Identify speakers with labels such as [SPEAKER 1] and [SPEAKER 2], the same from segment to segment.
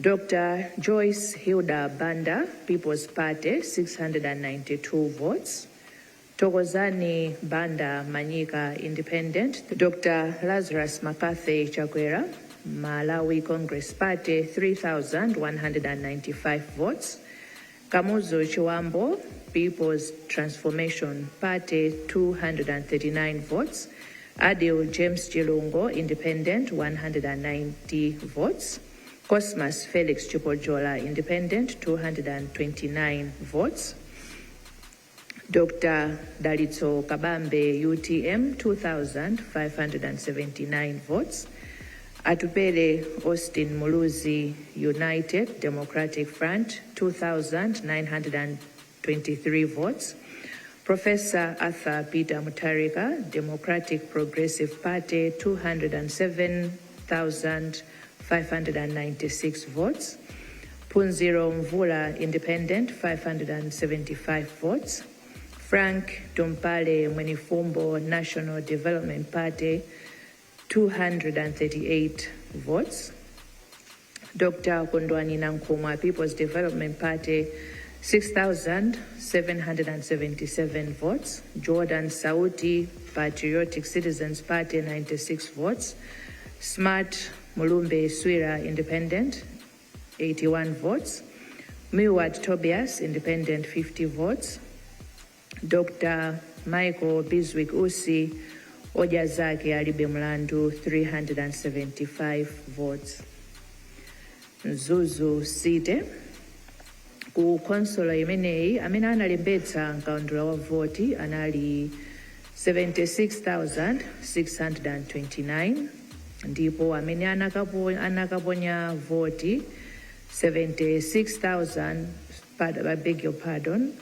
[SPEAKER 1] Dr. Joyce Hilda Banda, People's Party, 692 votes. Thokozani Banda Manyika, Independent. Dr. Lazarus McCarthy Chakwera, Malawi Congress Party, 3,195 votes. Kamuzu Chibambo, People's Transformation Party, 239 votes. Adil James Chilungo, Independent, 190 votes. Cosmas Felix Chipojola, Independent, 229 votes. Dr. Dalitso Kabambe, UTM, 2,579 votes. Atupele Austin Muluzi, United Democratic Front, 2,923 votes. Professor Arthur Peter Mutharika, Democratic Progressive Party, 207,596 votes. Phunziro Mvula, Independent, 575 votes. Frank Tumpale Mwenifumbo, National Development Party, 238 votes. Dr. Kondwani Nankhumwa, People's Development Party, 6,777 votes. Jordan Sauti, Patriotic Citizens Party, 96 votes. Smart Mulumbe Swira, Independent, 81 votes. Milward Tobias, Independent, 50 votes. Dr. Michael Bizwick Usi, Odya Zake Alibe Mlandu, 375 votes. Mzuzu City, ku khonsolo imeneyi amene analembetsa mkaundula wa voti anali 76,629 ndipo amene anakaponya voti 76,000, I beg your pardon,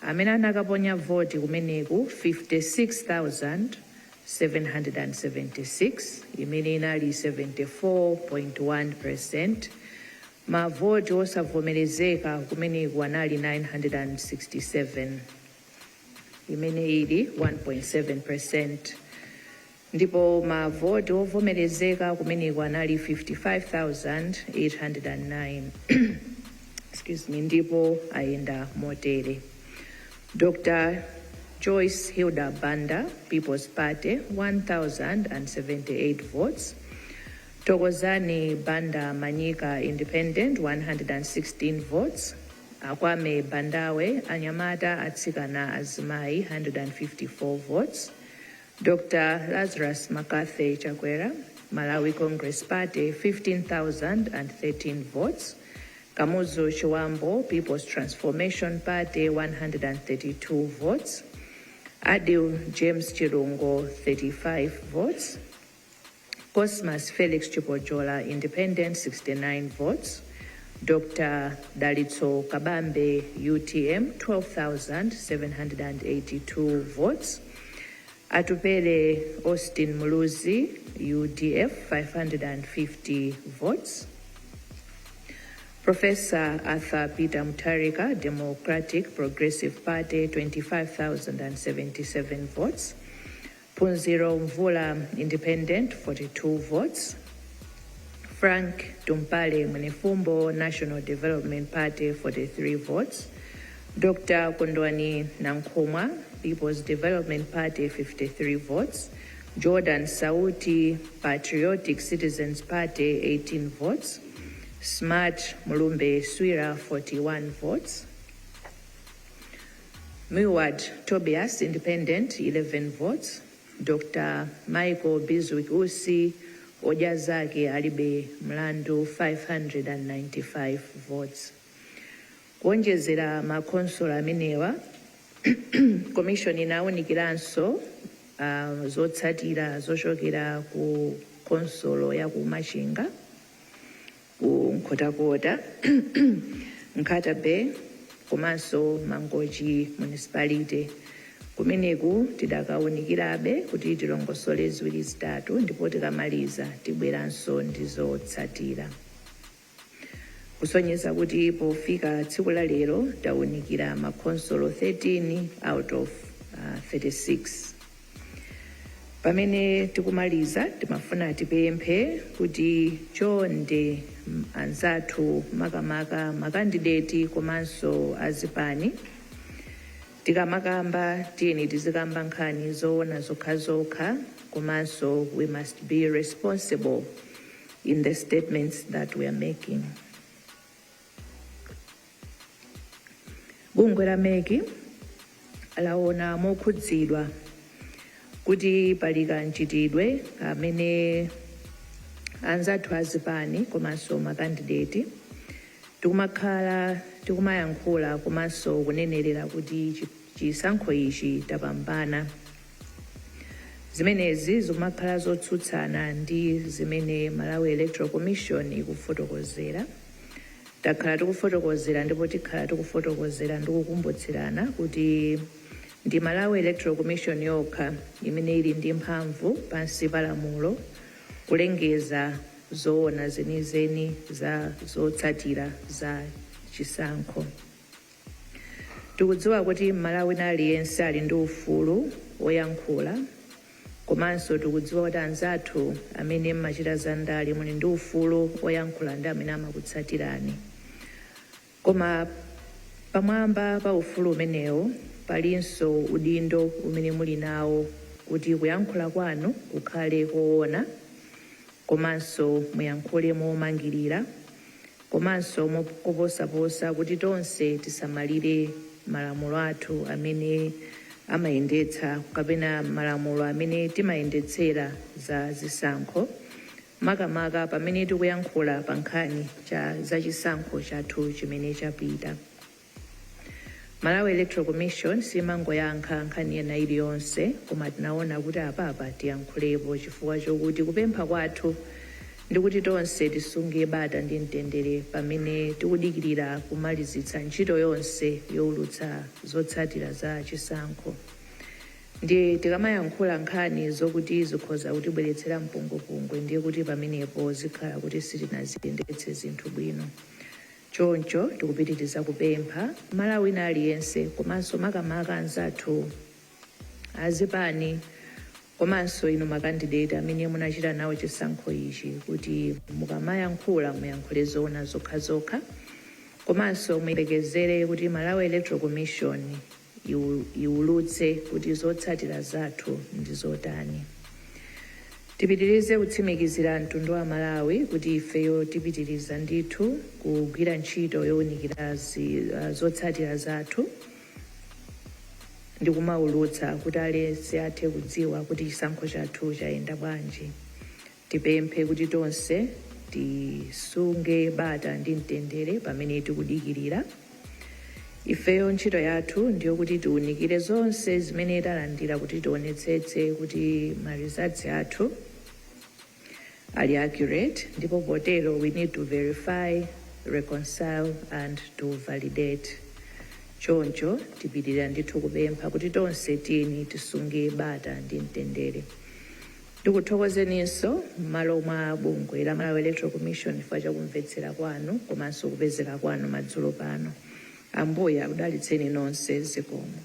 [SPEAKER 1] amene anakaponya voti kumeneku 56,776, imene inali 74.1%. Mavoti osavomerezeka kumeneku anali 967, imene ili 1.7%, ndipo mavoti ovomerezeka kumeneku anali 55,809, excuse me. Ndipo ayenda motere: Dr. Joyce Hilda Banda, People's Party, 1078 votes. Thokozani Banda Manyika, Independent, 116 votes. Akwame Bandawe, anyamata, atsikana, azimayi, 154 votes. Dr. Lazarus McCarthy Chakwera, Malawi Congress Party, 15,013 votes. Kamuzu Chibambo, People's Transformation Party, 132 votes. Adil James Chilungo, 35 votes. Cosmas Felix Chipojola, Independent, 69 votes. Dr. Dalitso Kabambe, UTM, 12,782 votes. Atupele Austin Muluzi, UDF, 550 votes. Professor Arthur Peter Mutharika, Democratic Progressive Party, 25,077 votes. Phunziro Mvula, Independent, 42 votes. Frank Tumpale Mwenifumbo, National Development Party, 43 votes. Dr. Kondwani Nankhumwa, People's Development Party, 53 votes. Jordan Sauti, Patriotic Citizens Party, 18 votes. Smart Mulumbe Swira, 41 votes. Milward Tobias, Independent, 11 votes. Dr. Michael Bizwick Usi, Odya Zake Alibe Mlandu, 595 votes. Kuonjezera makhonsolo amenewa, commission inawunikiranso zotsatira zochokera ku khonsolo ya ku Machinga, ku Nkhotakota, Nkhata Bay komanso Mangochi Municipality. Kumeneku tidakawunikirabe kuti tilongosole ziwiri zitatu, ndipo tikamaliza tibweranso ndi zotsatira, kusonyeza kuti pofika tsiku la lero tawunikira makhonsolo 13 out of 36. Pamene tikumaliza, timafuna tipemphe kuti chonde anzathu, makamaka makandideti komanso azipani, tikamakamba tiyeni tizikamba nkhani zoona zokhazokha, komanso we must be responsible in the statements that we are making. Bungwe la MEC laona mokhudzidwa kuti pali kamchitidwe amene anzathu azipani komanso makandideti tikumakhala tikumayankhula komanso kunenerera kuti chisankho ichi tapambana. Zimenezi zikumakhala zotsutsana ndi zimene Malawi Electoral Commission ikufotokozera. Takhala tikufotokozera ndipo tikhala tikufotokozera ndi kukumbutsirana kuti ndi Malawi Electoral Commission yokha imene ili ndi mphamvu pansi pa lamulo kulengeza zoona zenizeni za zotsatira za chisankho. Tikudziwa kuti Mmalawi wina aliyense ali ndi ufulu woyankhula, komanso tikudziwa kuti anzathu amene mmachita za ndale muli ndi ufulu woyankhula ndi amene amakutsatirani. Koma pamwamba pa ufulu umenewo palinso udindo umene muli nawo kuti kuyankhula kwanu kukhale koona, komanso muyankhule momangirira, komanso koposaposa kuti tonse tisamalire malamulo athu amene amayendetsa kapena malamulo amene timayendetsera za zisankho, makamaka pamene tikuyankhula pa nkhani za chisankho chathu chimene chapita. Malawi Electoral Commission simangoyankha nkhani ina iliyonse, koma tinaona kuti apapa tiyankhulepo chifukwa chokuti kupempha kwathu ndikuti tonse tisunge bata ndi mtendere pamene tikudikirira kumalizitsa ntchito yonse youlutsa zotsatira za chisankho. Ndiye tikamayankhula nkhani zokuti zikhoza kutibweretsera mpungwepungwe, ndiye kuti pamenepo zikhala kuti sitinaziyendetse zinthu bwino. Choncho tikupitiriza kupempha Mmalawi wina aliyense komanso makamaka anzathu azipani komanso inu makandideti amene munachita nawo chisankho ichi kuti mukamayankhula muyankhule zoona zokhazokha, komanso muyembekezere kuti Malawi Electoral Commission iwulutse kuti zotsatira zathu ndi zotani. Tipitirize kutsimikizira mtundu wa Malawi kuti ifeyo tipitiriza ndithu kugwira ntchito yowunikira zotsatira zathu ndi kumaulutsa kuti aliyense athe kudziwa kuti chisankho chathu chayenda bwanji. Tipemphe kuti tonse tisunge bata ndi mtendere pamene tikudikirira. Ifeyo ntchito yathu ndiyokuti tiunikire zonse zimene talandira kuti tionetsetse kuti ma results athu ali accurate, ndipo potero we need to verify, reconcile and to validate. Choncho tipitirira ndithu kupempha kuti tonse tiyeni tisunge bata ndi mtendere. Ndikuthokozeninso m'malo mwa bungwe la Malawi Electoral Commission chifukwa chakumvetsera kwanu komanso kupezeka kwanu madzulo pano. Ambuye akudalitseni nonse. Zikomo.